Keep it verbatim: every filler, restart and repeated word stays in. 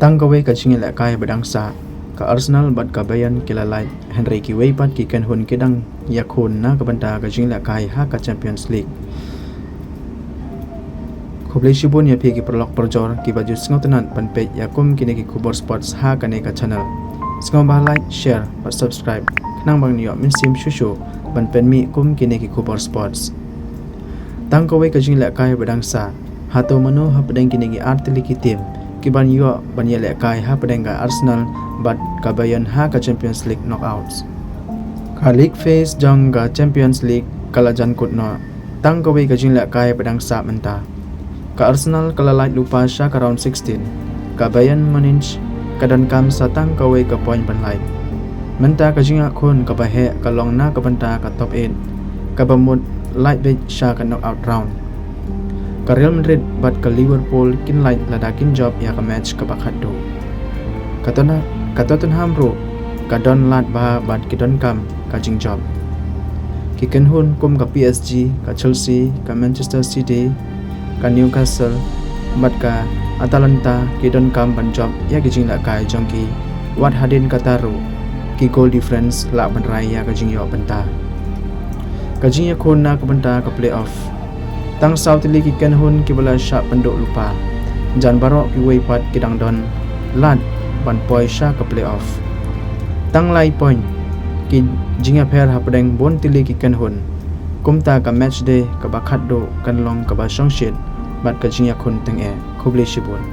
Tang kawei ka jingïalehkai ba dang sah, ka Arsenal bad ka Bayern ki la lait, hynrei kiwei pat ki kynhun ki dang ïakhun na ka bynta ka jingïalehkai ha ka Champions League. Khublei shibun ïa phi ki paralok parajor kiba ju sngewtynnat ban peit ïa kum kine ki khubor sports ha kane ka channel. Sngewbha like, share bad subscribe khnang ba ngin ïoh mynsiem shuh shuh ban pynmih kum kine ki khubor sports. Tang kawei ka jingïalehkai ba dang sah, hato mano hapdeng kine ki ar tylli ki team kiban ïoh ban ïalehkai hapdeng ka Arsenal bad ka Bayern ha ka Champions League knockouts? Ka league phase jong ka Champions League ka la jan kut noh. Tang kawei ka jingïalehkai ba dang sah mynta. Ka Arsenal ka la lait lypa sha ka round sixteen. Ka Bayern Munich ka donkam sa tang kawei ka point ban lait. Mynta ka jingïakhun kaba heh ka long na ka bynta ka top eight, kaba mut lait beit sha ka knockout round. Ka Real Madrid bad ka Liverpool kin lait lada kin jop ïa ka match kaba khatduh. Ka Tottenham, ka Tottenham ruh ka don lad bha bad ki donkam ka jingjop. Ki kynhun kum ka P S G, ka Chelsea, ka Manchester City, ka Newcastle bad ka Atalanta ki donkam ban jop ïa ki jingïalehkai jong ki, wat hadien kata ruh ki goal difference lah ban rai ïa ka jingïoh bynta. Ka jingïakhun na ka bynta ka playoff. Tang saw tylli ki kynhun kiba la shah pynduh lypa. Jan baroh kiwei pat ki dang don lad ban poi sha ka playoff. Tang lai point ki jingïapher hapdeng bun tylli ki kynhun. Kumta ka match day kaba khatduh kan long kaba shongshit bad ka jingïakhun tyngeh. Khublei shibun.